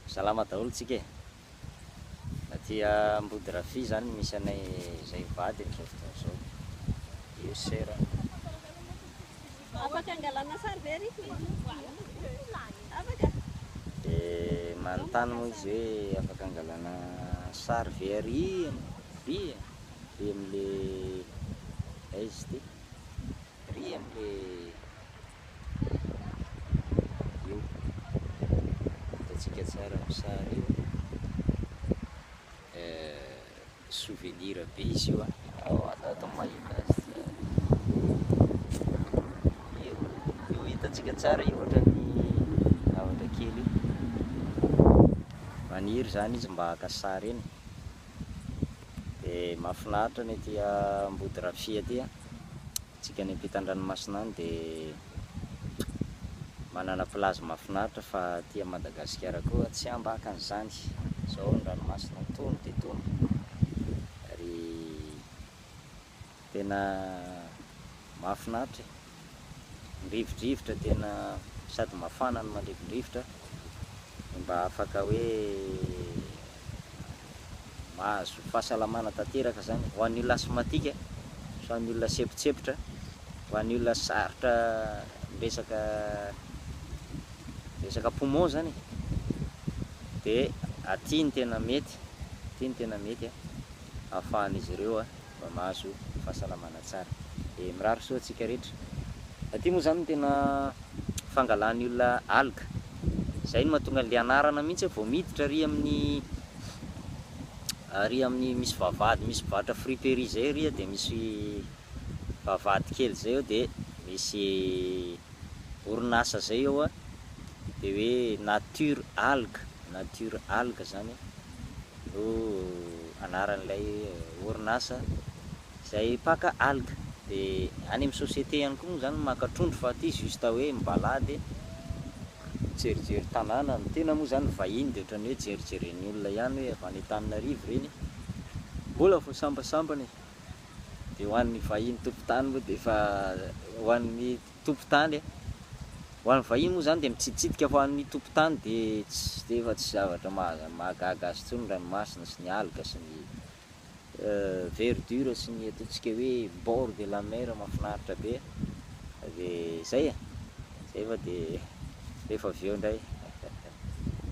Salama daholo tsika e! Aty Ambodirafy izany misy anay izay mivady amin'izao fotoana izao. Io sera. Afaka angalana sary ve ry? Afaka? Dia manontany moa izy hoe afaka angalana sary ve ary ry ry amin'le aiza izy ity? Ry amin'le Io. Hitantsika tsara amin'ny sary io. Souvenir be izy io an. Ao ato mahita azy tsara. Io, io hitantsika tsara io ohatran'ny zavatra kely io. Maniry izany izy mba haka sary eny. Dia mahafinaritra ny aty Ambodirafia aty an. Tsika any ampitan-dranomasina any dia manana plage mahafinaritra fa aty Madagasikara koa tsy ambaka an'izany. Zao ny ranomasina tony dia tony ary tena mahafinaritra e. Mirivodrivotra tena sady mafana no mandrivondrivotra no mba afaka hoe Mahazo fahasalamana tanteraka zany ho an'ny olona asthmatique sy ho an'ny olona sempotsepitra, ho an'ny olona sarotra miresaka resaka poumon zany e, de aty no tena mety, aty no tena mety ahafahan'izy ireo mba mahazo fahasalamana tsara. De mirary soa antsika rehetra. Aty moa zany no tena fangalan'ny olona algue, zay no mahatonga an'le anarana mihitsy vao miditra ary amin'ny Ary amin'ny misy vavahady misy mpivarotra friperie zay ery dia misy vavahady kely zay eo dia misy orinasa zay eo an, dia hoe nature algue, nature algue zany no anaran'ilay orinasa izay mpaka algue, dia any amin'ny société ihany koa moa zany maka trondro fa aty juste hoe mi-balade. Mijerijery tanàna, ny tena moa zany vahiny dia ohatran'ny hoe jerijeren'ny olona ihany hoe avy any Antananarivo ireny, mbola vao sambasambany e! dia ho an'ny vahiny tompon-tany moa dia efa ho an'ny tompon-tany e! ho an'ny vahiny moa zany dia mitsiditsidika fa ho an'ny tompon-tany dia tsy dia efa tsy zavatra mahagaga azy intsony ny ranomasina sy ny alga sy ny verdure sy ny ataontsika hoe bord de la mer mahafinaritra be dia zay e! Zay fa dia rehefa avy eo indray.